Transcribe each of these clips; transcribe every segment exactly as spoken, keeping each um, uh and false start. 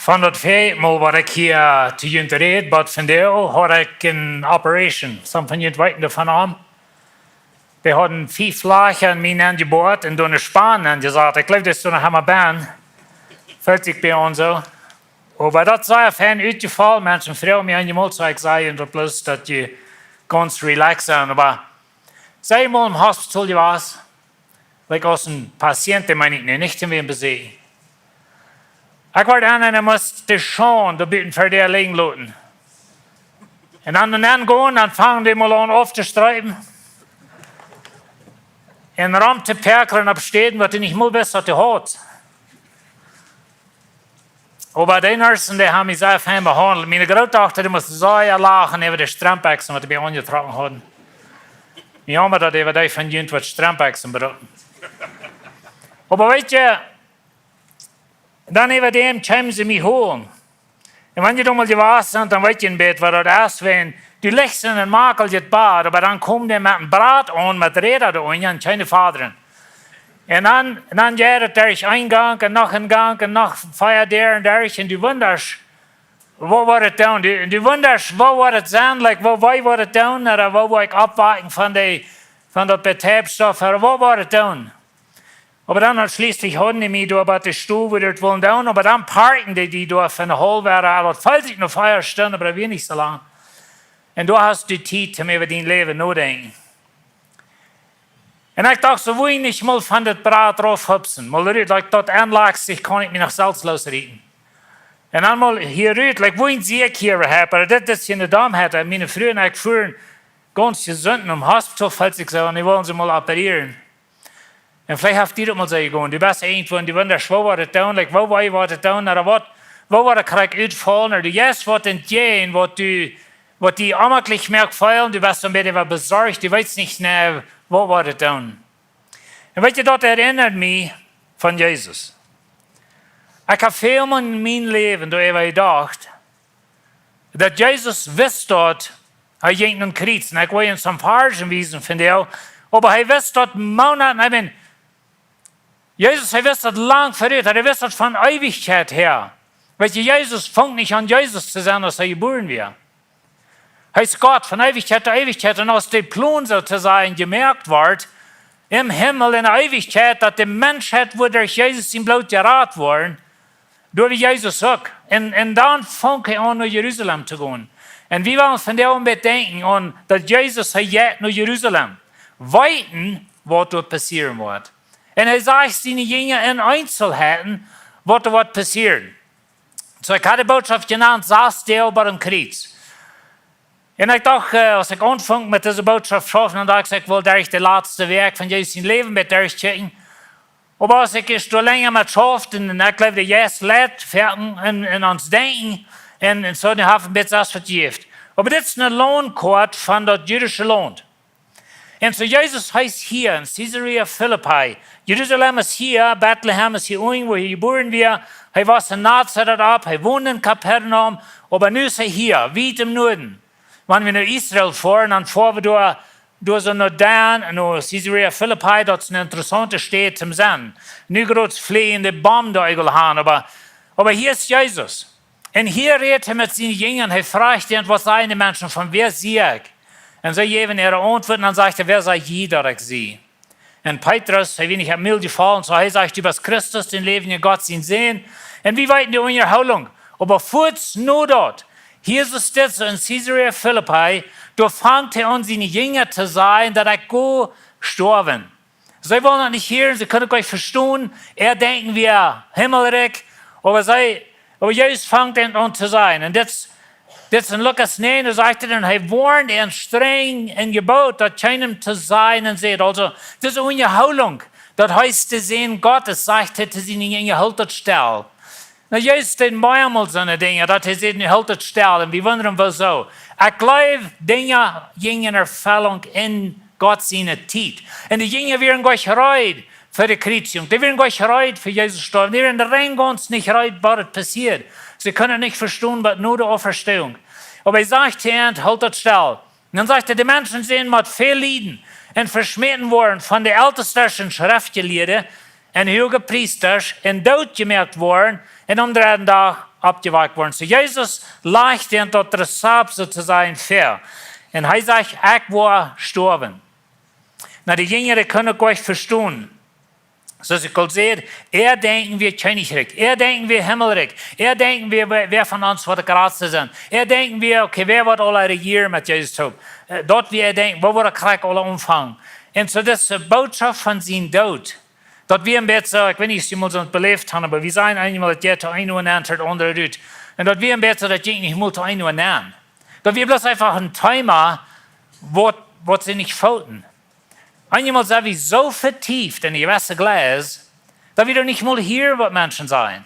Von daut väle Mol waut ekj hia to junt räd, waut von dee haud ekj eene Operation. Some von junt weeten doavon aun. Dee hauden fief Lajcha en mie nenjeboat un doa eene Span nenjesat. Ekj jleew, daut es doa noch emma bie. Felt sikj bie ons soo. Oba daut es sea fein utjefollen. Menschen froagen mie eenjemol, saj ekj, saj, un daut bloos, daut jie gaunz relaxed sent. Oba sie mol em Hospital jewast, like aus een Patient, dän meen ekj nu nich, dän wie beseenen. Ekj wort aun un ekj must de Schoon doa buten ver de Läajen loten. Un dan, un dan gonen, dan fangen dee mol aun auftostriepen. Un rom to päakjren opp Städen, waut dee nich mol wist, daut dee haud. Oba dee Nursen, dee haben mie sea fein behaundelt. Miene Grootdochta, dee must sea lachen äwa de Strempbekjsen, waut dee bie aunjetrocken hauden. Mie jaumad daut äwa dee von junt, waut Strempbekjsen bruckten. Oba weet jie, dan äwa däm kjeemen see mie holen. Un wan jie doa mol jewast sent, dan weet jie een bät, waut daut es, wan du lichst en een makeljet Bad, oba dan komen dee met een Brat aun, met Räda doa unja un kjeene Fodren. Un dan, dan jeit et derch een Gank un noch een Gank un noch vea Däaren derch un du wundasch, waut woat et doonen? Du, du wundasch, waut woat et sennen, like, waut, waut woat et doonen, ooda waut woat ekj oppwaken von de, von daut Betäubstoff, ooda waut woat et doonen? Oba dan, dan schlieslich hauden dee mie doa bie de Stow, wua dee daut wullen doonen, oba dan parkten dee die doa fa eene haulwe Oa, daut felt sikj noch vea Stunden, oba daut wia nich soo lang. Un du hast de Tiet, om äwa dien Läwen nodenkjen. Un ekj docht, soo woa ekj nich mol von daut Brat rauf hupsen. Mol rut, like, daut enlakst sikj, kaun ekj mie noch selfst loosrieten. Un dan mol hia rut, like, woa ekj sie ekj hia äwahaupt, oba dit es eene Domheit, un miene Fru un ekj fuaren gaunz jesunt nom Hospital, felt sikj soo, un dee wullen see mol operieren. Un veleicht haft die daut mol soo jegonen, du best irjentwua un du wundasch, waut woat et doonen, like, waut, waut woat et doonen, ooda waut, waut woat et krakjt utfaulen, ooda du jeist waut entjäajen, waut du, waut die onjemakjlich moakt feelen, du best een bät äwa besorcht, du weetst nich, nä, waut woat et doonen. Un weet jie, daut erinnert mie von Jesus. Ekj hab väl mol en mien Läwen doaräwa jedocht, daut Jesus wist daut, hee jinkj nom Kjriez. Un ekj well junt some Varschen wiesen von dee, oba hee wist daut Moonaten, I mean, Jesus, hee wist daut lang verut, hee wist daut von Eewichkjeit häa. Weet jie, Jesus funk nich aun Jesus to sennen, aus hee jebuaren wia. Hee es Gott von Eewichkjeit to Eewichkjeit. Un aus de Plon, soo to sajen, jemoakt wort, em Himmel en Eewichkjeit, daut de Menschheit wudd derch Jesus sien Bloot jerat woaren, doa wia Jesus uk. Un, un dan funk hee aun no Jerusalem to gonen. Un wie wellen vondoag een bät denkjen aun daut Jesus, hee jeit no Jerusalem. Weeten, waut doa passieren woat. Un hee sajcht siene Jinja en Eenselheiten, waut doa woat passieren. Soo, ekj haud de Bootschoft jenant, sas Doag biem Kjriez. Un ekj docht, äh, aus ekj aunfunk met dise Bootschoft schaufen, dan docht ekj, ekj well derch de latste Wäakj von Jesus sien Läwen een bät derchkjikjen. Oba aus ekj ieescht doa lenja met schaufd, un, un ekj jleew, de Jeist leit foaken en, en ons Denkjen, un, un soo, dan hab ekj een bät selfst waut jejäft. Oba dit es eene Laundkoat von daut jüdische Launt. Un soo Jesus, hee es hia en Caesarea Philippi. Jerusalem es hia, Betlehem es hia unjen, wua hee jebuaren wia. Hee wia en Nazaret opp, hee wond en Kapernaum, oba nu es hee hia, wiet em Nuaden. Wan wie no Israel foaren, dan foa wie doa, doa soo no Dan, no Caesarea Philippi, daut es eene interessaunte Städ toom sennen. Nu groots fleajende Bomben doa irjentwua han, oba, oba hia es Jesus. Un hia rät hee met siene Jinja un hee fruacht an, waut sajen de Menschen, von wäa sie ekj? Un see jäwen äare Auntwuat un dan sajcht hee, wäa saj jie daut ekj sie? Un Petrus, hee wia nich aum Mul jefollen, soo hee sajcht, du best Christus, dän läwendjen Gott sien Sän. Un wie weeten de Unjahoolunk, oba fuaz no daut, hia es et soo en Caesarea Philippi, doa fangt hee aun siene Jinja to sajen, daut ekj go stoawen. See wellen daut nich hieren, see kjennen daut nich vestonen. Äa Denkjen wia Himmelrikj, oba see, oba Jesus fangt an, aun to sajen. Un dit, dit es en Lukas näajen, doa sajcht hee dan, hee woarnt an strenj un jeboot, daut kjeenem to sajen un säd. Aulsoo, dise Unjahoolunk, daut hee es de Sän Gottes, sajcht hee to siene Jinja, hoolt daut stell. Nu, Jesus deed meamol soone Dinja, daut hee säd, nu hoolt daut stell, un wie wundren, wuasoo. Ekj jleew, Dinja jinjen en Erfellunk en Gott siene Tiet. Un de Jinja wieren nich reed fa de Kjriezjunk. Dee wieren nich reed fa Jesus stoawen. Dee wieren rein gaunz nich reed, waut doa passieed. See kunnen nich vestonen, waut no de Auferstehung. Oba hee sajcht to an, hoolt daut stell. Un dan sajcht hee, de Menschensän mott väl lieden un veschmäten woaren von de Eltestasch un Schreftjelieede un Huagepriestasch un dootjemoakt woaren un aum dredden Dach oppjewakjt worden. Soo Jesus lajcht an daut Rezapt soo to sajen väa. Un hee sajcht: "Ekj woa stoawen." Nu, de Jinja kunnen daut goanich vestonen. Soo aus ekj aul säd, äa denkjen wie Kjennichrikj, äa denkjen wie Himmelrikj, äa denkjen wie, wäa, wäa von ons woat de jratste sennen, äa denkjen wie, okay, wäa woat aula rejieren met Jesus toop. Äh, daut wie denkjen, woo woat de Kjrich aula aunfangen. Un soo dise Bootschoft von sienen Doot, daut wie een bät, ekj weet nich aus jie mol soo beläft haben, oba wie sajen eenmol, daut jeit to eene Uhr nenn, to de aundre rut. Un daut wie een bät, daut jinkj nich mol to eene Uhr nenn. Daut wia bloos eefach een Thema, waut, waut see nich foten. Eenmol sent wie soo vetieft en de jewesse Gleis, daut wie doa nich mol hieren, waut Menschen sajen.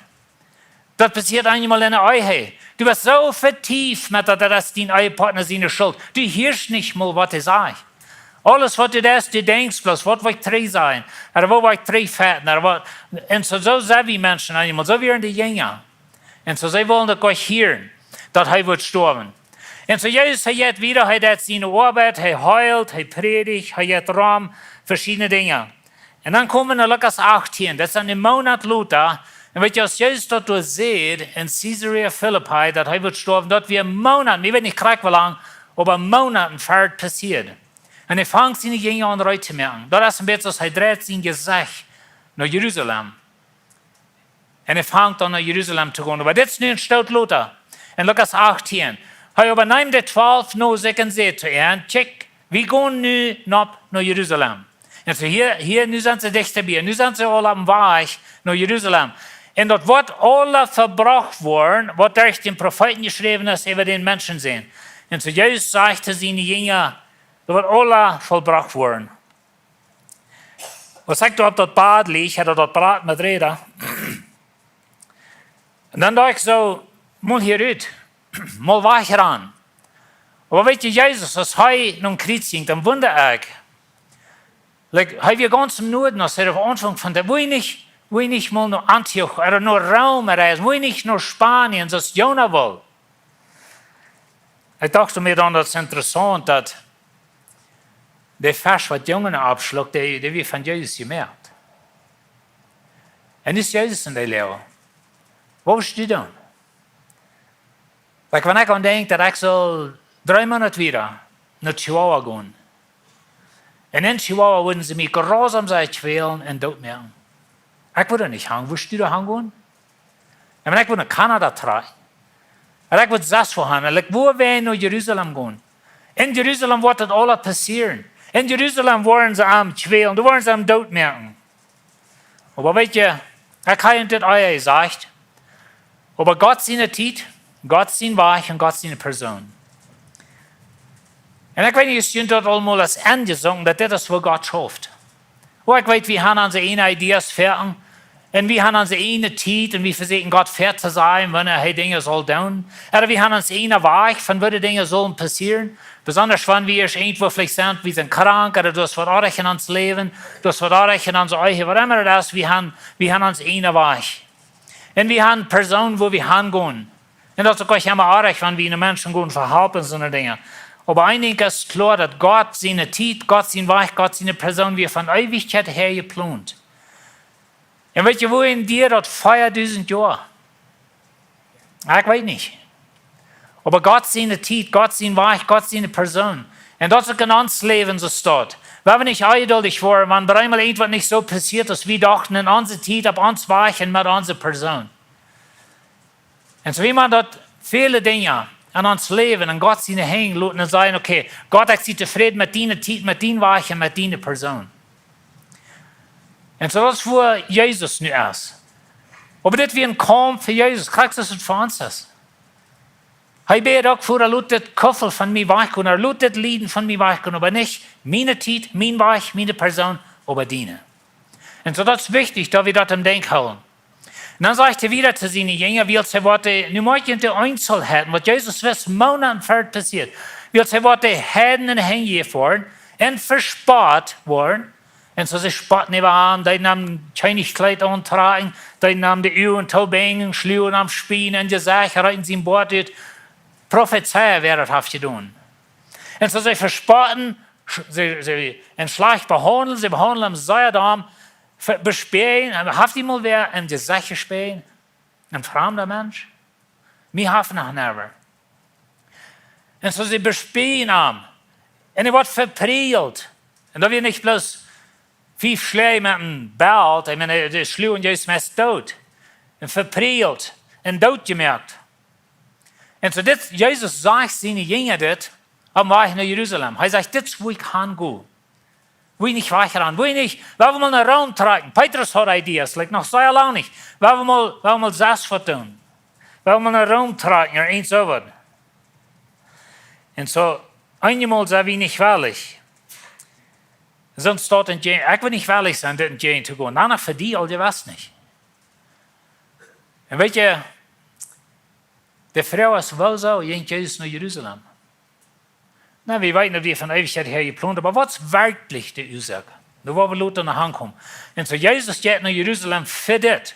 Daut passieet eenmol en de Ehe. Du best soo vetieft met daut, daut es dien Ehepartner siene Schult. Du hieescht nich mol, waut hee sajcht. Aules, waut du deist, du denkjst bloos, waut woa ekj trigj sajen, ooda waut woa ekj trigj foten, ooda waut. Un soo, soo sent wie Menschen eenmol, soo wieren de Jinja. Un soo, see wullen daut goanich hieren, daut hee wudd stoawen. Un soo, Jesus, hee jeit wieda, hee deit siene Oabeit, hee heelt, hee prädicht, hee jeit rom, veschiedne Dinja. Un dan komen wie no Lukas achtieen, daut es dan een Moonat lota. Un weet jie, aus Jesus daut doa säd en Caesarea Philippi, daut hee wudd stoawen, daut wia Moonaten, ekj weet nich krakjt woo lang, oba Moonaten ver daut passieed. Un hee fangt siene Jinja aun reed to moaken. Daut es een bät soo aus hee dreit sien Jesecht no Jerusalem. Un hee fangt aun no Jerusalem to gonen. Oba dit es nu een Stoot lota. En Lukas achtieen. Hee oba neem de twalf no sikj un säd to an: "Kjikj, wie gonen nu nopp no Jerusalem." Un soo hia, hia, nu sent see dichta bie. Nu sent see aul oppem Wajch no Jerusalem. Un daut woat aula vollbrocht woaren, waut derch dän Profeeten jeschräwen es äwa dän Menschensän. Un soo Jesus sajcht to siene Jinja, daut woat aula vollbrocht woaren. Aus ekj doa opp daut Bad lach, ekj haud daut Bad met Räda. Un dan docht ekj soo, mol hia rut, mol wajch rannen. Oba weet jie, Jesus, aus hee nom Kjriez jinkj, dan wundad ekj. Like, hee wia gaunz em Nuaden, aus hee opp Aunfank von de, woo hee nich, woo hee nich mol no Antioch, ooda no Rom reisen, woo hee nich no Spanien, soo aus Jona wull. Ekj docht mie dan, daut es interessaunt, daut de Fesch, waut Jona oppschlukt, dee, dee wia von Jesus jemoakt. Un nu es Jesus en dee Läwen. Waut wurscht du doonen? Like, wan ekj aun denkj, daut ekj sull dree Moonat wieda no Chihuahua gonen. Un en Chihuahua wudden see mie jrausam sea kjwälen un dootmoaken. Ekj wudd doa nich han, wurscht du doa han gonen? Un wan ekj wudd no Kanada trakjen. Un ekj wudd sest wua han. Un ekj wudd wada no Jerusalem gonen. En Jerusalem woat daut aules passieren. En Jerusalem woaren see am kjwälen. Doa woaren see am dootmoaken. Oba weet jie, ekj hab junt dit ea jesajcht. Oba Gott siene Tiet, Gott sien Wajch un Gott siene Persoon. Un ekj weet nich, es junt daut aul mol enjesunken, daut dit es, woo Gott schauft. Oba ekj weet, wie han onse eejne Ideas foaken. Un wie han onse eejne Tiet un wie vesieekjen Gott väatosajen, wanea hee Dinja saul doonen. Ooda wie han onse eejne Wajch, von woo de Dinja sullen passieren. Besonda wan wie ieescht irjentwoo veleicht sent, wie sent krank, ooda doa es waut oajch en ons Läwen, doa es waut oajch en onse Ehe, waut emma daut es, wie han, wie han onse eejne Wajch. Un wie han Persoonen, wua wie han gonen. Un daut es uk nich emma oajch, wan wie no Menschen gonen fa Help un soone Dinja. Oba een Dinkj es kloa, daut Gott siene Tiet, Gott sien Wajch, Gott siene Persoon, wia von Eewichkjeit häa jeplont. Un weet jie, woo en die daut veadusent Joa? Ekj weet nich. Oba Gott siene Tiet, Gott sien Wajch, Gott siene Persoon. Un daut es uk en ons Läwen soo. Wie haben nich onjeduldich woaren, wan bie eemol irjentwaut nich soo passieet, aus wie dochten en onse Tiet, opp ons Wajch un met onse Persoon. Un soo wie mau daut väle Dinja en ons Läwen en Gott siene Henj loten un sajen: "Okay, Gott, ekj sie tofräd met diene Tiet, met dien Wajch un met diene Persoon." Un soo es wua Jesus nu es. Oba dit wia een Kaumf fa Jesus, krakjt soo aus et fa ons es. Hee bäd uk: "Voda, lot dit Kuffel von mie wajchgonen, lot dit Lieden von mie wajchgonen, oba nich miene Tiet, mien Wajch, miene Persoon, oba diene." Un soo daut es wichtich, daut wie daut em Denkj hoolen. Un dan sajcht hee wieda to siene Jinja, wiels hee woat de, nu mott jie de Eenzelheiten, waut Jesus wist, Moonaten ver daut passieed, wiels hee woat de Heiden en de Henj jejäft woaren un vespott woaren. Un soo see spotten äwa am, deeden am Kjennichskjleet auntrakjen, deeden am de Uagen toobinjen, schluagen am Spien en Jesecht, reeten sien Boat ut. Profezeien, wäa daut haft jedonen. Un soo see vespotten, sch-, see, see, un schlajcht behaundlen, see behaundlen am sea domm, ve-, bespäajen, un haft die mol wäa en Jesecht jespäajen? Een framda Mensch? Mie haft noch never. Un soo see bespien am. Un hee woat veprieejelt. Un daut wia nich bloos fief Schläaj met een Belt, ekj meen, dee schluagen Jesus meist doot. Un veprieejelt. Un dootjemoakt. Un soo dit, Jesus sajcht siene Jinja dit, opp dän Wajch no Jerusalem. Hee sajcht: "Dit es wua ekj han go. Wua ekj nich wajch han. Wua ekj nich, well wie mol no Rom trakjen." Petrus haud ideas, like, noch sea lang nich. Well wie mol, well wie mol sest waut doonen. Well wie mol no Rom trakjen, ooda irjent soo waut. Un soo, eenjemol sent wie nich wellich. Soont staut en je-, ekj well nich wellich sennen, dit en je to gonen. Dan fa die aul jewast nich. Un weet jie, de Froag es, wuarom jinkj Jesus no Jerusalem? Nu, wie weeten, daut hee von Eewichkjeit häa jeplont, oba waut es werkjlich de Uasoak? Doa woa wie lota no aunkomen. Un soo Jesus jeit no Jerusalem fa dit.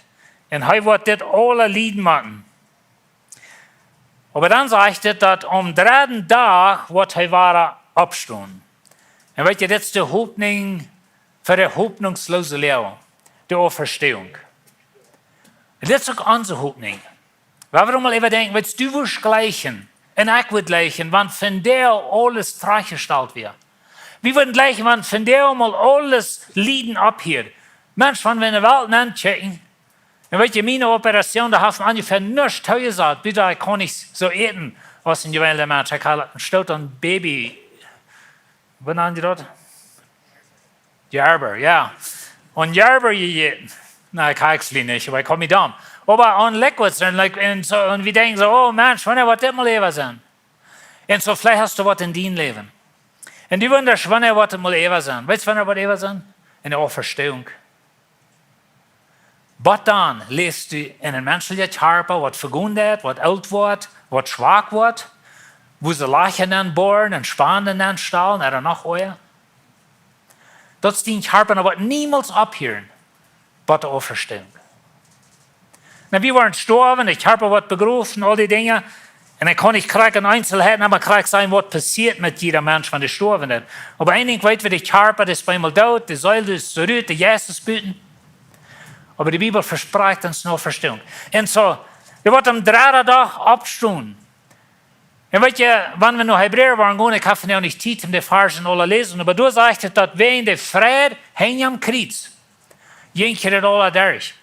Un hee woat dit aula lieden motten. Oba dan sajcht et, daut aum dredden Dach woat hee wada oppstonen. Un weet jie, dit es de Hopninj fa de hopninjsloose Läwen, de Auferstehung. Dit es uk onse Hopninj. Well wie mol äwadenkjen, weetst du, wurscht jleichen, un ekj wudd jleichen, wan vondoag aules trajchtjestalt wia. Wie wudden jleichen, wan vondoag mol aules Lieden opphieed. Mensch, wan wie enne Welt nenkjikjen, un weet jie, miene Operation, dee haft onjefäa nuscht tojesat, buta ekj kunn nich soo äten aus een jeweenlicha Mensch. Ekj haud een Stoot aun Baby, woo nanen dee daut? Gerber, jo. Aun Gerber jejäten. Na, ekj haud actually nich, oba ekj haud mie dan. Oba aun Liquids un, like, un soo, un wie denkjen soo: "Oh Mensch, wanea woat dit mol äwa sennen?" Un soo, veleicht hast du waut en dien Läwen. Un du wundasch, wanea woat dit mol äwa sennen? Weetst, wanea woat äwa sennen? Enne Auferstehung. Waut dan? Läfst du en een menschlichet Kjarpa, waut vegonen deit, waut oolt woat, waut schwak woat, wua see Lajcha nenboaren un Spanden nenstalen, ooda noch oaja? Daut es dien Kjarpa, un daut woat niemols opphieren, bat de Auferstehung. Nu, wie woaren stoawen, de Kjarpa woat begroft, aul dee Dinja. Un ekj kaun nich krakjt en Eenselheiten, oba krakjt sajen, waut passieet met jieda Mensch, wan dee stoawen deit. Oba een Dinkj weet wie, de Kjarpa, dee es bie mol doot, de Seel, dee es rut, de Jeist es buten. Oba de Bibel vesprakjt ons ne Auferstehung. Un soo, dee woat aum dredden Dach oppstonen. Un weet jie, wan wie no Hebräa woaren gonen, ekj hab vondoag nich Tiet om de Varzen aula läsen, oba doa sajcht et, daut wäajen de Freid hinjam Kjriez jinkj hee daut aula derch.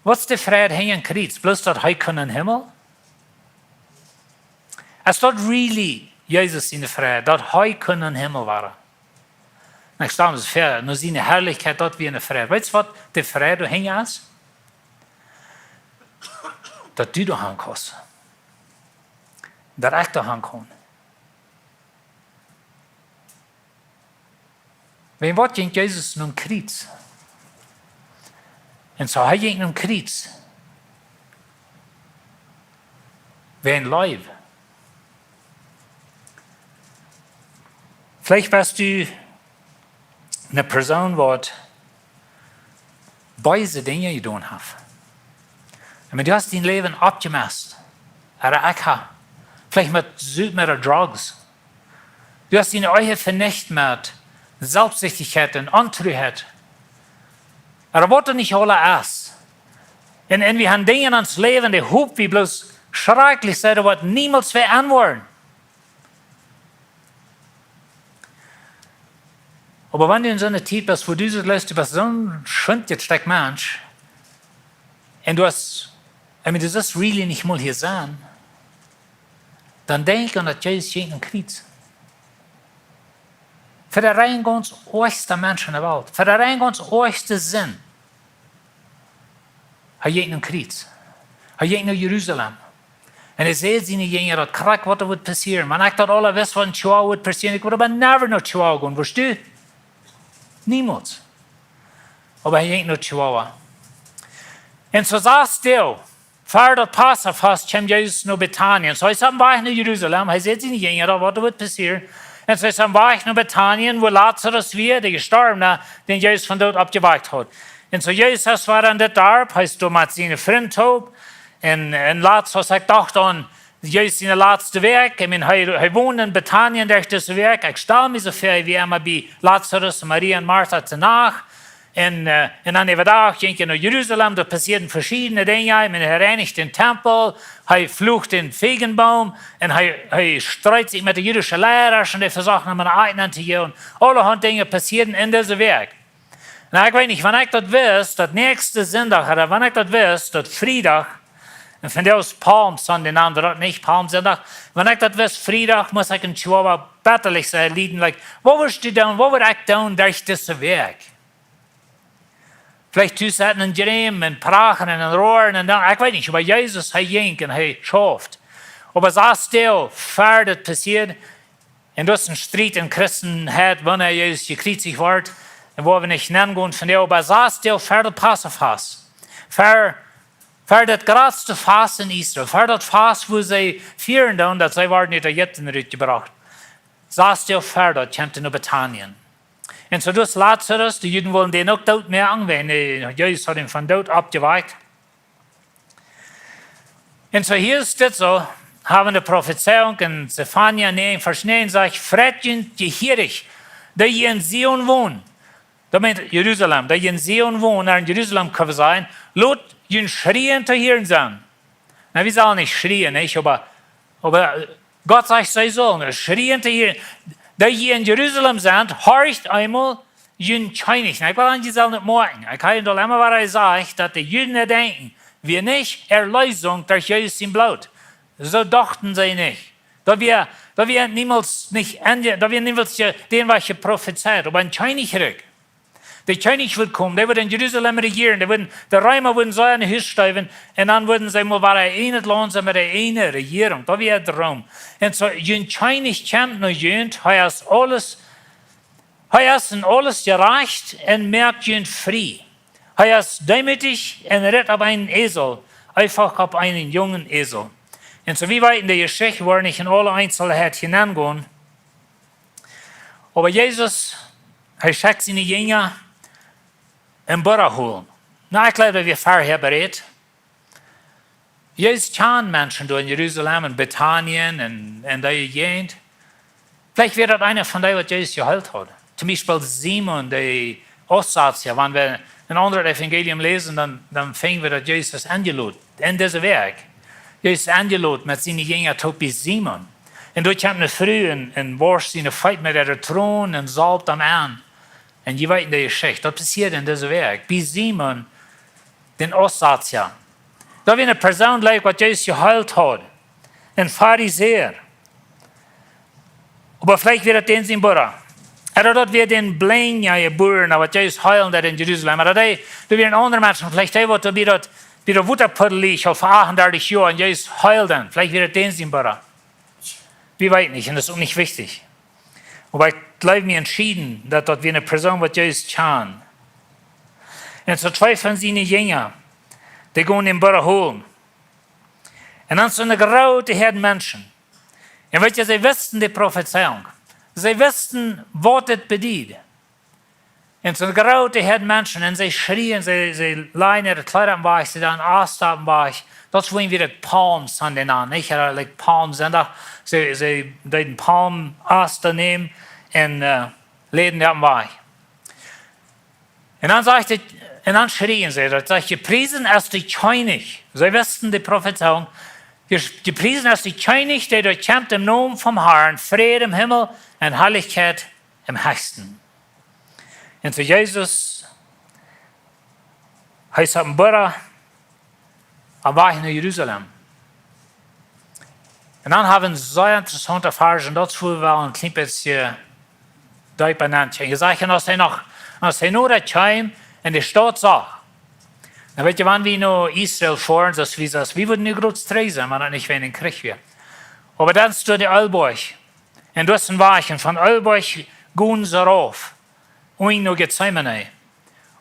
Waut es de Freid hinjam Kjriez? Bloos daut hee kunn em Himmel? Es daut really Jesus siene Freid, daut hee kunn em Himmel woaren? Un ekj stal mie soo väa, no siene Harlichkjeit, daut wia ne Freid. Weetst waut de Freid doahinja es? Daut du doa han kaust. Daut ekj doa han kaun. Wäajen waut jinkj Jesus nom Kjriez? Un soo, hee jinkj nom Kjriez wäajen Leew. Veleicht best du ne Persoon, waut beese Dinja jedonen haft. Ekj meen, du hast dien Läwen oppjemest. Ooda ekj hab. Veleicht met Sut, met drugs. Du hast diene Ehe venicht met Selfstsichtichkjeit un Ontruheit. Ooda waut doa nich aules es. Un, un wie han Dinja en ons Läwen, dee hop wie bloos schrakjlich sennen, waut niemols wada enwoaren. Oba wan du en soone Tiet best, wua du soo läfst, du best soon schwintjet Stekj Mensch, un du hast, ekj meen, du sust really nich mol hia sennen, dan denkj aun daut Jesus jinkj nom Kjriez. Fa de rein gaunz oajchste Mensch en de Welt. Fa de rein gaunz oajchste Sind. Hee jinkj nom Kjriez. Hee jinkj no Jerusalem. Un hee säd siene Jinja daut krakjt waut doa wudd passieren. Wan ekj daut aula wist, waut en Chihuahua wudd passieren, ekj wudd oba never no Chihuahua gonen, wurscht du? Niemols. Oba hee jinkj no Chihuahua. Un soo sajcht et, ver daut Passafast kjeem Jesus no Betanien. Soo hee es oppem Wajch no Jerusalem. Hee säd siene Jinja daut waut doa wudd passieren. Un soo es hee oppem Wajch no Betanien, wua Lazarus wia, de Jestorwna, dän Jesus vom Doot oppjewakjt haud. Un soo Jesus wia en dit Darp, hee es doa met siene Frind toop. Un, un Lazarus, ekj docht aun Jesus siene latste Wäakj. Ekj meen, hee, hee wond en Betanien derch dise Wäakj. Ekj stal mie soo väa, hee wia emma bie Lazarus, Maria un Martha to Nacht. Un, äh, un dan äwadach jinkj hee no Jerusalem, doa passieeden veschiedne Dinja. Ekj meen, hee reinijcht dän Tempel, hee flucht dän Fiejenboom un hee, hee stritt sikj met de jüdische Liera un dee vesochten am een Eid auntojäwen. Aulahaunt Dinja passieeden en dise Wäakj. Un ekj weet nich, wan ekj daut wist, daut näakjste Sindach, ooda wan ekj daut wist, daut Friedach, un vondoag es Palm Sunday, nanen see daut nich, Palm Sindach. Wan ekj daut wist, Friedach, must ekj een Chihuahua bettalich sennen, lieden, like, waut wurscht du doonen, waut wudd ekj doonen derch dise Wäakj? Veleicht tus sitten un jrämen un prachen un roaren un dan, ekj weet nich, oba Jesus, hee jinkj un hee schauft. Oba sas Doag ver daut passieed, un daut es een Striet en Christenheit, wanea Jesus jekjriezicht woat, un woa wie nich nengonen vondoag, oba sas Doag ver daut Passafast. Ver, ver daut jratste Fast en Israel, ver daut Fast, wua see fieren doonen, daut see worden ut Ägipten rutjebrocht. Sas Doag ver daut kjemt hee no Betanien. Un soo daut Lazarus, de Juden wullen dän uk doot moaken, wiels, äh, Jesus haud am vom Doot oppjewakjt. Un soo hia es dit soo, haben de Profezeiunk en Sefania näajen, Varsch näajen sajcht: "Fret junt jehierich, dee jie en Zion wonen." Daut meent Jerusalem, dee jie en Zion wonen, ooda en Jerusalem kjenn wie sajen, lot jun Schrieen to hieren sennen. Na, wie sellen nich schrieen, nich? Oba, oba Gott sajcht, see sellen schrieen to hieren. Dee jie en Jerusalem sent, horcht eemol jun Kjennich. Na, ekj well an jie sellen daut moakjen. Ekj hab aul emma waut hee sajcht, daut de Juden denkjen, wia nich Erleesunk derch Jesus sien Bloot. Soo dochten see nich. Daut wia, daut wia niemols nich enne, daut wia niemols je, dän waut jeprofezeit, oba een Kjennichrikj. De Kjennich wudd komen, dee wudd en Jerusalem rejieren, dee wudden, de Reema wudden see aun de Hus stoawen, un dan wudden see mol wada een Launt sennen met eene Rejierunk. Daut wia de Droom. Un soo, jun Kjennich kjemt no junt, hee es aules, hee es en aules jerajcht un moakt junt frie. Hee es deemootich un ritt opp eenen Esel, eefach opp eenen jungen Esel. Un soo, wie weeten de Jeschicht, woa nich en aule Eenselheit nengonen. Oba Jesus, hee schekjt siene Jinja een Burra holen. Na, ekj jleew, daut wia verhäa berät. Jesus kjand Menschen doa en Jerusalem, en Betanien un, un dee Jäajent. Veleicht wia daut eena von dee, waut Jesus jeheelt haud. Toom Biespel Simon, de Aussatzja. Wan wie een aundret Evangelium läsen, dan, dan finjen wie, daut Jesus enjelot en dise Wäakj. Jesus enjelot met siene Jinja toop bie Simon. Un doa kjemt eene Fru un, un woascht siene Feet met äare Tronen un salft am aun. Un jie weeten de Jeschicht. Daut passieed en dise Wäakj. Bie Simon, dän Aussatzja. Daut wia eene Persoon, like, waut Jesus jeheelt haud. Een Farisäa. Oba veleicht wia daut dän sien Burra. Ooda daut wia dän Blinja jebuaren, waut Jesus heelen deed en Jerusalem. Ooda dee, doa wieren aundre Menschen, veleicht dee, waut doa bie daut, bie daut Wotapuddel leach, aul fa achtundartich Joa, un Jesus heeld dän. Veleicht wia daut dän sien Burra. Wie weeten nich, un daut es uk nich wichtich. Oba ekj jleew mie entschieden, daut daut wia eene Persoon, waut Jesus kjand. Un soo twee von siene Jinja, dee gonen dän Burra holen. Un dan soone groote Häad Menschen. Un weet jie, see wisten de Profezeiunk. See wisten, waut dit bediet. Un soone groote Häad Menschen, un see schrieen, see, see lajen äare Kjleeda aum Wajch, see deeden Ast aum Wajch. Daut es, woo wie daut Palm Sunday nanen, nich? Ooda, like, Palm Sindach. See, see deeden Palmast nämen un, äh, läden dee aum Wajch. Un dan sajcht et, un dan schrieen see, daut sajcht: "Jepriesen es de Kjennich." See wisten de Profezeiunk. "Je-, jepriesen es de Kjennich, dee doa kjemt em Nomen vom Harn, Fräd em Himmel un Harlichkjeit em Hechsten." Un soo Jesus, hee es opp een Burra, opp Wajch no Jerusalem. Un dan hab wie een sea interessaunta Varsch, un daut es, wua wie wel een kjlien bät deepa nengonen. Hee sajcht, un aus hee noch, aus hee no daut kjeem un de Staut sach. Dan weet jie, wan wie no Israel foaren, soo aus wie, soo aus wie wudden nu groot trigj sennen, wan daut nich wäajen dän Kjrich wia. Oba dan es doa de Oljeberch. Un doa es een Wajch, un von Oljeberch gonen see rauf. Un no Getsemane.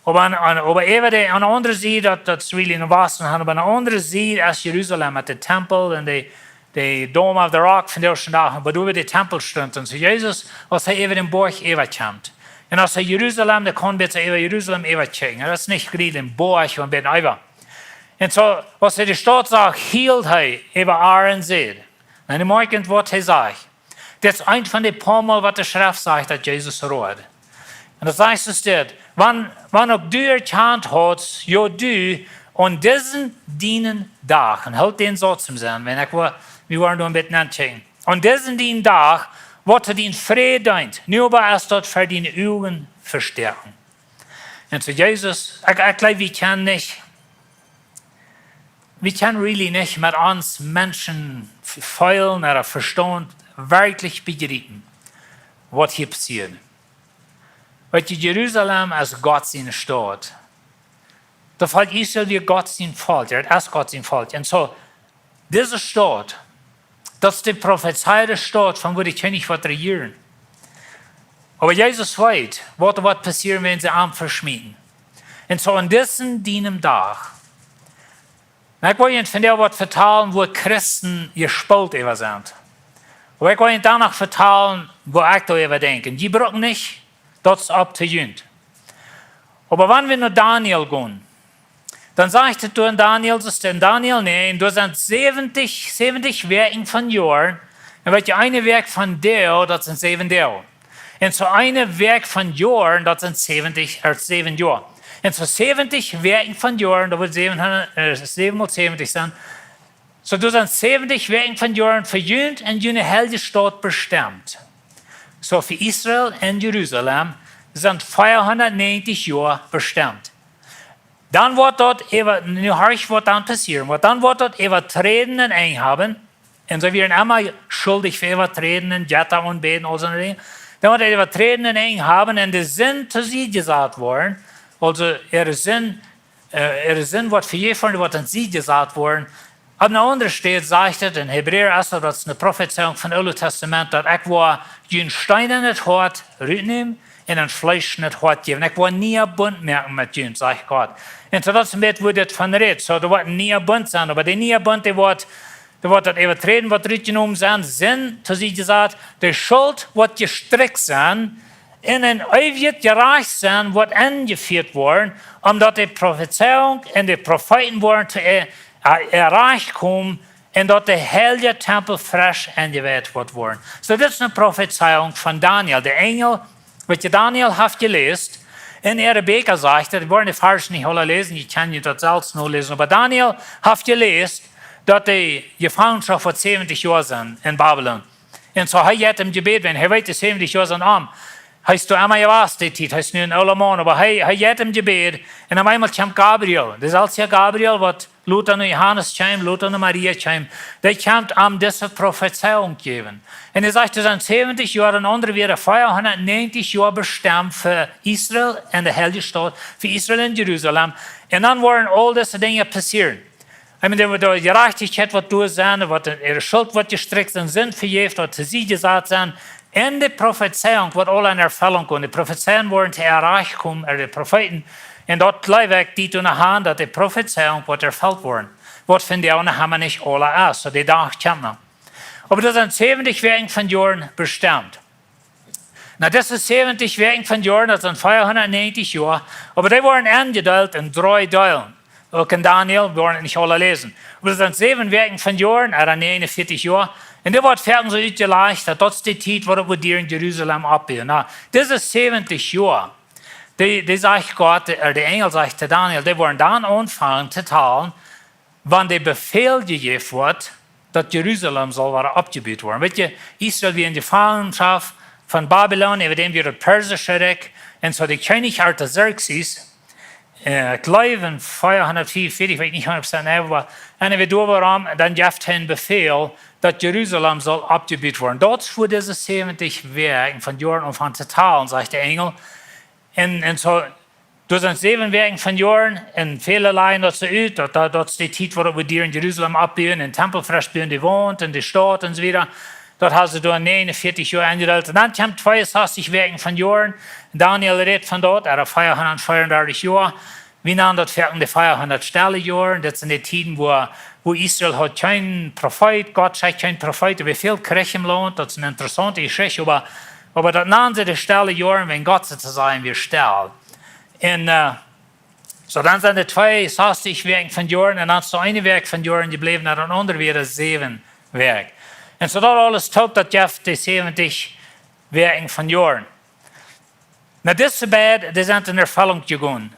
Oba aun, aun, oba äwa de, aun de aundre Sied, daut, daut es really en Wasten, oba aun de aundre Sied es Jerusalem met de Tempel un de, de Dome of the Rock von de ieeschte Doag, wua doa de Tempel stunt. Un soo Jesus, aus hee äwa dän Boajch äwa kjemt. Un aus hee Jerusalem, dee kunn bät äwa Jerusalem äwa kjikjen. Daut es nich really een Boajch, oba een bät äwa. Un soo, aus hee de Staut sach, hield hee äwa äaren Sied. Un jie moakjen, waut hee sajcht. Dit es eent von de poa Mol, waut de Schreft sajcht, daut Jesus road. Un daut sajcht es dit: Wan, wan uk du erkjant hast, jo du, aun disen dienen Dach, un hoolt dän Sauz em Senn, wan ekj woa, wie woaren doa een bät nankjikjen. Aun disen dienen Dach, waut to dien Fräd deent, nu oba es daut fa diene Uagen Vestäakjunk. Un soo Jesus, ekj, ekj jleew, wie kjennen nich, wie kjennen really nich met ons Menschen f-, feelen ooda Vestaunt werkjlich bejriepen, waut hia passieet. Weet jie, Jerusalem es Gott siene Staut. Daut Volkj Israel wia Gott sien Volkj, et es Gott sien Volkj. Un soo, dise Staut, daut es de profezeide Staut, von wua de Kjennich woat rejieren. Oba Jesus weet, waut woat passieren, wan see am veschmieten. Un soo aun disen dienen Dach, un ekj well junt vondoag waut vetalen, wua Christen jespolt äwa sent. Oba ekj well junt dan noch vetalen, wua ekj doaräwa denkj. Un jie brucken nich daut es opp to junt. Oba wan wie no Daniel gonen, dan sajcht et doa en Daniel, daut es en Daniel näajen, doa sent säwentich, säwentich Wäakj von Joaren, un weet jie, eene Wäakj von Doag, daut sent säwen Doag. Un soo eene Wäakj von Joaren, daut sent säwentich, ea säwen Joa. Un soo säwentich Wäakj von Joaren, daut woat säwenhundat, ea, säwen mol säwentich sennen. Soo, doa sent säwentich Wäakj von Joaren fa junt un june heilje Staut bestemt. Soo, fa Israel un Jerusalem sent veahundatnäajentich Joa bestemt. Dan woat daut äwa, nu horch, waut dan passieren woat. Dan woat daut äwaträden un Enj haben. Un see wieren emma schuldich fa äwaträden un Jetta aunbäden, aul soone Dinja. Dan woat daut äwaträden un Enj haben un de Sind to Sied jesat woaren. Aulsoo äare Sind, ea, äare Sind woat vejäft woaren, dee woat to Sied jesat woaren. Opp eene aundre Städ sajcht et, en Hebräa es et, daut es eene Profezeiunk von Oolet Tastament, daut ekj woa jun steenanet Hoat rutnämen un een fleeschanet Hoat jäwen. Ekj woa een nieen Bunt moaken met junt, sajcht Gott. Un soo daut es een bät, wua dit von rät. Soo, doa woat een nieen Bunt sennen, oba de niee Bunt, dee woat, dee woat daut Äwaträden, waut rutjenomen sennen, Sind to Sied jesat, de Schult woat jestrikjt sennen, un een eewjet Jerajcht sennen woat enjefieet woaren, omdaut de Profezeiunk un de Profeeten woaren to ea-, ea-, erreicht komen, un daut de heilje Tempel fresch enjewieet woat woaren. Soo, dit es eene Profezeiunk von Daniel. De Enjel, waut je Daniel haft jeläst, en äare Bieekja sajcht et, wie woaren de Varsch nich aula läsen, jie kjennen daut selfst noläsen, oba Daniel haft jeläst, daut de Jefangenschoft woat säwentich Joa sennen en Babylon. Un soo, hee jeit em Jebäd, wan hee weet, de säwentich Joa sent om. Hee es doa emma jewast, dee Tiet, hee es nu een oola Maun, oba hee, hee jeit em Jebäd, un opp eemol kjemt Gabriel, deselwje Gabriel, waut lota no Johanes kjeem, lota no Maria kjeem, dee kjemt am dise Profezeiunk jäwen. Un hee sajcht, doa sent säwentich Joa, en aundre Wieed, veahundatnäajentich Joa bestemt fa Israel un de heilje Staut, fa Israel un Jerusalem. Un dan woaren aul dise Dinja passieren. Ekj meen, de, de Jerajchtichkjeit woat doa sennen, woat de, äare Schult woat jestrikjt sennen, Sind vejäft, woat to Sied jesat sennen. Un de Profezeiunk woat aul en Erfellunk komen. De Profezeien woaren to erreicht komen, ea de Profeeten. Un daut jleew ekj, dee doonen han, daut de Profezeiunk woat erfelt woaren. Waut von dee aundre haben wie nich aula es, soo de Dach kjemt noch. Oba doa sent säwentich Wäakj von Joaren bestemt. Nu, dise säwentich Wäakj von Joaren, daut sent veahundatnäajentich Joa, oba dee woaren enjedeelt en dree Deelen. Uk en Daniel, wie woaren et nich aula läsen. Oba daut sent säwen Wäakj von Joaren, ea näajenunvieetich Joa. Un dee woat foaken soo utjelajcht, daut daut es de Tiet, wua et woat dieren Jerusalem oppbuen. Nu, dise säwentich Joa, dee, dee sajcht Gott, ea de Enjel sajcht to Daniel, dee woaren dan aunfangen to talen, wan de Befäl jejäft woat, daut Jerusalem saul woaren oppjebut woaren. Weet jie, Israel wia en Jefangenschoft von Babylon, äwa däm wia daut persische Rikj, un soo de Kjennich Artaxerxes, ea, ekj jleew en veahundatveeaunvieetich, weet nich hundat Prozent, oba, un hee wia doa wuarom, dan jeft hee een Befäl, daut Jerusalem saul oppjebut woaren. Daut es fa dise säwentich Wäakj von Joaren aunfangen to talen, sajcht de Enjel. Un, un soo, doa sent säwen Wäakj von Joaren, un väle lajen daut soo ut, daut, daut, daut es de Tiet, wua et woat dieren Jerusalem oppbuen, un Tempel fresch buen, de Waunt, un de Staut, un soo wieda. Daut haben see doa näajenunvieetich Joa enjedeelt. Un dan kjemt tweeunsastichzig Wäakj von Joaren. Daniel rät von daut, ea veahundatveeaundartich Joa. Wie nanen daut foaken de veahundat stelle Joaren. Daut sent de Tieden, wua, wua Israel haud kjeen Profeet, Gott schekjt kjeen Profeet, doa wia väl Kjrich em Launt, daut es eene interessaunte Jeschicht, oba, oba daut nanen see de stelle Joaren, wan Gott soo to sajen wia stell. Un, ea, soo dan sent de tweeunsastichzig Wäakj von Joaren un dan es doa eene Wäakj von Joaren jebläwen, un dan aundre wia säwen Wäakj. Un soo daut aules toop, daut jeft de säwentich Wäakj von Joaren. Na, dise beid, dee sent en Erfellunk jegonen.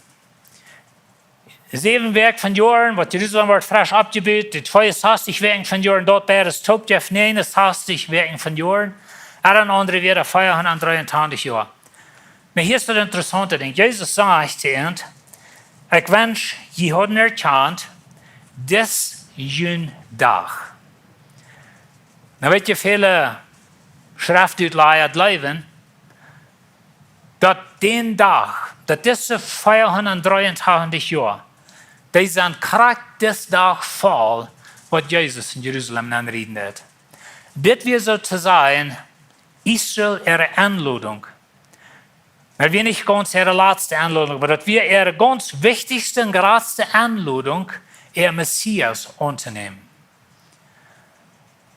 Säwen Wäakj von Joaren, waut Jerusalem wort fresch oppjebut, de tweeunsastich Wäakj von Joaren, daut beides toop jeft näajenunsastich Wäakj von Joaren, un dan aundre wada veahundatdreeuntachentich Joa. Oba hia es daut interessaunte Dinkj. Jesus sajcht to an: "Ekj wensch, jie hauden erkjant, dis jun Dach." Nu weet jie, väle Schreftutlaja jleewen, daut dän Dach, daut dise veahundatdreeuntachentich Joa, dee sent krakjt dis Dach voll, waut Jesus en Jerusalem nenrieden deed. Dit wia soo to sajen Israel äare Enlodunk. Daut wia nich gaunz äare latste Enlodunk, oba daut wia äare gaunz wichtichste un jratste Enlodunk, äa Messias auntonämen.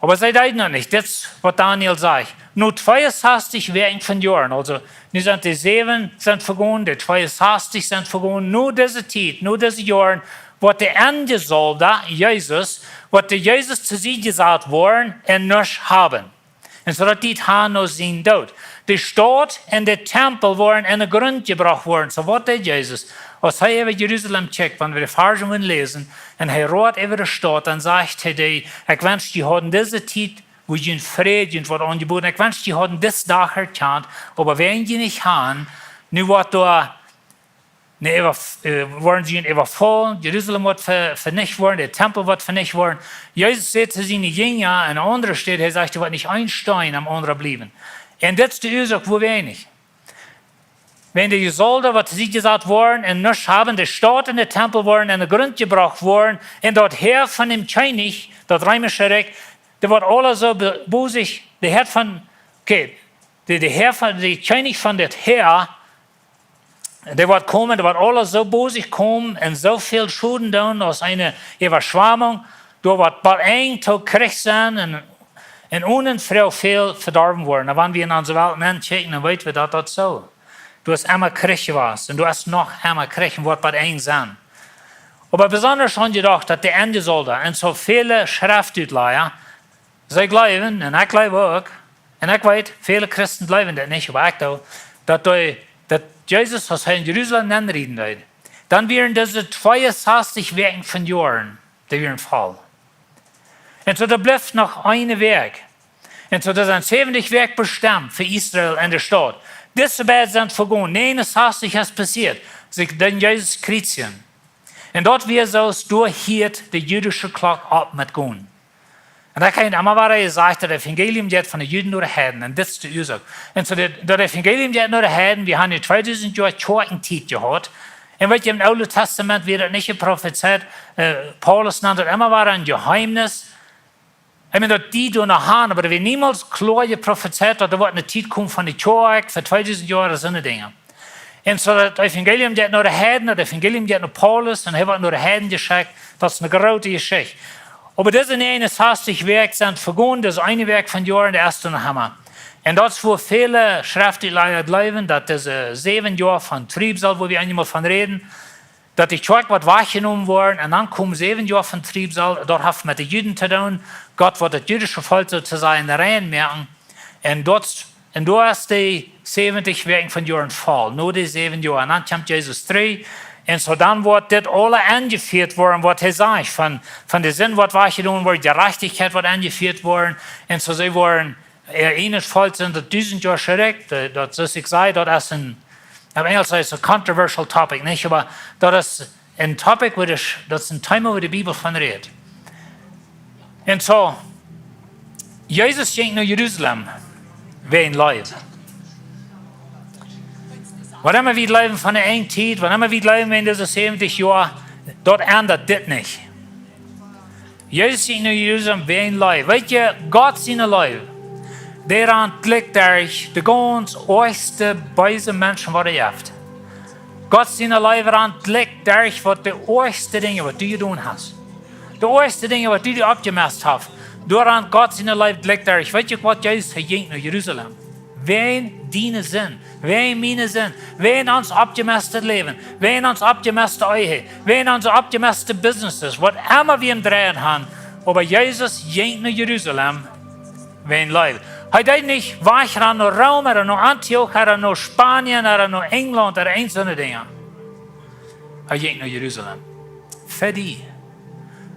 Oba see deeden daut nich. Dit es waut Daniel sajcht. No tweeunsastich Wäakj von Joaren, aulsoo, nu sent de säwen sent vegonen, de tweeunsastich sent vegonen, no dise Tiet, no dise Joaren, woat de Enjesolda, Jesus, woat de Jesus to Sied jesat woaren un nuscht haben. Un soo daut dee han no sienen Doot. De Staut un de Tempel woaren en dän Grunt jebrocht woaren. Soo waut deed Jesus? Aus hee äwa Jerusalem kjikjt, wan wie de Varschen wudden läsen, un hee roat äwa de Staut, dan sajcht hee dee: "Ekj wensch, jie hauden dise Tiet, wua jie en Fräd, jie woat aunjeboden. Ekj wensch, jie hauden dis Dach erkjant, oba wiels jie nich han, nu woat doa, ne, äwa, äh, woaren see äwafaulen, Jerusalem woat ve-, venicht woaren, de Tempel woat venicht woaren." Jesus sajcht to siene Jinja aun eene aundre Städ, hee sajcht: "Doa woat nich een Steen aum aundren bliewen." Un dit es de Uasoak, wuarom wie nich. Wan de Enjesolda, waut to Sied jesat woaren un nuscht haben, de Staut un de Tempel woaren en dän Grunt jebrocht woaren, un daut Häa von däm Kjennich, daut reemische Rikj, dee woat aula soo be-, bosich, de Häa von, okay, de, de Häa von, de Kjennich von daut Häa, dee woat komen, dee woat aula soo bosich komen un soo väl Schoden doonen aus eene Äwaschwamunk, doa woat bie een to Kjrich sennen un, un onen Froag väl vedorwen woaren. Un wan wie en onse Welt nenkjikjen, dan weeten wie, daut daut soo. Doa es emma Kjrich jewast un doa es noch emma Kjrich un woat bie een sennen. Oba besonda aunjedocht, daut de Enjesolda un soo väle Schreftutlaja, see jleewen, un ekj jleew uk, un ekj weet, väle Christen jleewen daut nich, oba ekj doo, daut dee, daut Jesus, aus hee en Jerusalem nenrieden deed, dan wieren dise tweeunsastich Wäakj von Joaren, dee wieren voll. Un soo, doa blift noch eene Wäakj. Un soo, doa sent säwentich Wäakj bestemt fa Israel en de Staut. Dise beid sent vegonen. Näajenunsastich es passieet, see deeden Jesus kjriezjen. Un daut wia soo, doa hieed de jüdische Klock opp met gonen. Un daut kaun emma woaren jesajcht, daut Evangelium jeit von de Juden no de Heiden. Un dit es de Uasoak. Un soo daut, daut Evangelium jeit no de Heiden, wie haben nu tweedusent Joa Kjoakjentiet jehaut. Un weet jie, em Oolen Tastament wia daut nich jeprofezeit, äh, Paulus nant daut emma wada een Jeheemnis. Ekj meen, daut dee doa noch han, oba daut wia niemols kloa jeprofezeit, daut doa woat eene Tiet komen von de Kjoakj, fa tweedusent Joa, soone Dinja. Un soo daut Evangelium jeit no de Heiden, daut Evangelium jeit no Paulus, un hee woat no de Heiden jeschekjt, daut es eene groote Jeschicht. Oba dise näajenunsastich Wäakj sent vegonen, dise eene Wäakj von Joaren, de es noch emma. Un daut es, wua väle Schreftutlaja jleewen, daut dise säwen Joa von Triebsal, wua wie eenjemol von räden, daut de Kjoakj woat wajchjenomen woaren un dan komen säwen Joa von Triebsal, daut haft met de Juden to doonen. Gott woat daut jüdische Volkj soo to sajen rein moaken. Un daut, un doa es de säwentich Wäakj von Joaren voll, no de säwen Joa. Un dan kjemt Jesus trigj. Un soo dan woat dit aula enjefieet woaren, waut hee sajcht, von, von de Sind woat wajchjenomen woaren, Jerajchtichkjeit woat enjefieet woaren. Un soo see woaren, äh, en daut Volkj sent daut dusent Joa trigj, daut, daut, soo aus ekj säd, daut es een, opp Enjlisch sajcht et controversial topic, nich? Oba daut es een topic, wua de, daut es een Thema, wua de Bibel von rät. Un soo, Jesus jinkj no Jerusalem, wäajen Leew. Waut emma wie jleewen von de Enjtiet, waut emma wie jleewen wäajen dise säwentich Joa, daut endat dit nich. Jesus jinkj no Jerusalem wäajen Leew. Weet jie, Gott siene Leew, dee rant jlikj derch de gaunz oajchste beese Menschen, waut et jeft. Gott siene Leew rant jlikj derch waut de oajchste Dinja, waut du jedonen hast. De oajchste Dinja, waut du die oppjemoakt hast. Doa rant Gott siene Leew jlikj derch. Weet jie waut, Jesus, hee jinkj no Jerusalem? Wäajen diene Sind, wäajen miene Sind, wäajen ons oppjemoaktet Läwen, wäajen ons oppjemoakte Ehe, wäajen onse oppjemoakte businesses, waut emma wie aum dreien han, oba Jesus jinkj no Jerusalem wäajen Leew. Hee deed nich wajch rannen no Rom, ooda no Antioch, ooda no Spanien, ooda no Enjlaunt, ooda eent soone Dinja. Hee jinkj no Jerusalem. Fa dee.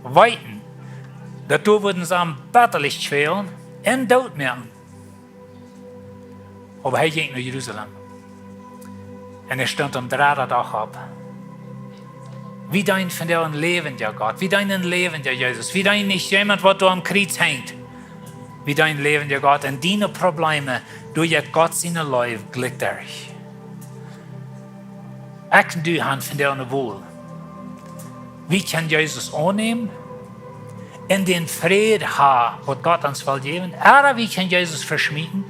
Weeten, daut doa wudden see am betalich kjwälen un doot moaken. Oba hee jinkj no Jerusalem. Un hee stunt aum dredden Dach opp. Wie deenen vondoag een läwendja Gott. Wie deenen een läwendja Jesus. Wie deenen nich jemaunt, waut doa aum Kjriez henjt. Wie deenen een läwendja Gott. Un diene Probleme, doa jeit Gott siene Leew jlikj derch. Ekj un du han vondoag ne Wol. Wie kjennen Jesus aunnämen un dän Fräd haben, waut Gott ons well jäwen. Ooda wie kjennen Jesus veschmieten.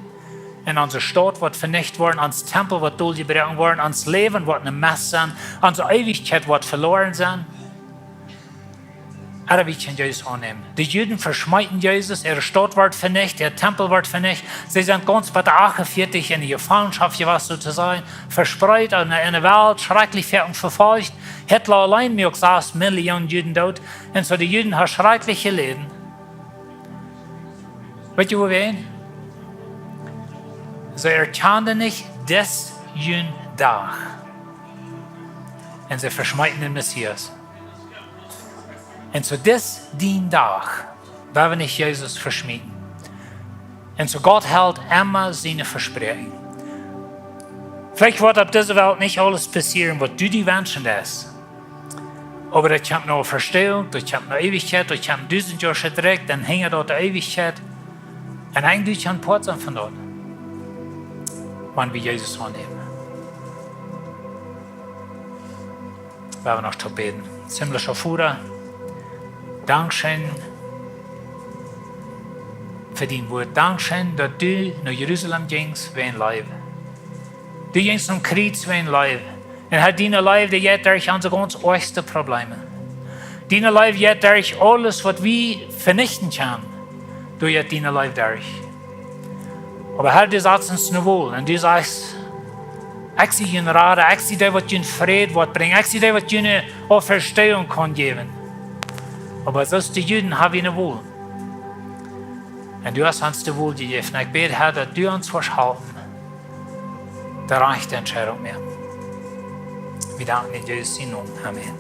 Un onse Staut woat venicht woaren, ons Tempel woat doljebroaken woaren, ons Läwen woat een Mess sennen, onse Eewichkjeit woat veloaren sennen. Ooda wie kjennen Jesus aunnämen. De Juden veschmeeten Jesus, äare Staut woat venicht, äa Tempel woat venicht. See sent gaunz bat achtunvieetich enne Jefangenschoft jewast, soo to sajen. Vespreet enne, enne Welt, schrakjlich vefolcht. Hitler auleen muak sas Millionen Juden doot. Un soo de Juden haben schrakjlich jeläden. Weet jie, woo wie? See erkjanden nich dis jun Dach. Un see veschmeeten dän Messias. Un soo dis dien Dach, woa wie nich Jesus veschmieten. Un soo Gott helt emma siene Vespräakjen. Veleicht woat opp dise Welt nich aules passieren, waut du die wenschen deist. Oba daut kjemt no Auferstehung, daut kjemt no Eewichkjeit, daut kjemt dusent Joa trigj, dan hinjt daut de Eewichkjeit. Un eejentlich kjenn wie Poat sennen von daut, wan wie Jesus aunnämen. Wie haben noch to bäden. Himmlischa Voda, dankscheen fa dien Wuat. Dankscheen, daut du no Jerusalem jinjst wäajen Leew. Du jinjst aum Kjriez wäajen Leew. Un Herr, diene Leew, dee jeit derch onse gaunz oajchste Probleme. Diene Leew jeit derch aules, waut wie venichten kjennen. Doa jeit diene Leew derch. Oba Herr, du sajchst ons nu wol. Un du sajchst, ekj sie jun Rada, ekj sie dee, waut jun Fräd woat brinjen. Ekj sie dee, waut june Auferstehung kaun jäwen. Oba soo aus de Juden haben wie ne Wol. Un du hast ons de Wol jejäft. Un ekj bäd, Herr, daut du ons woascht halpen, de rajchte Entscheidunk moaken. Wie danken en Jesus sienen Nomen. Amen.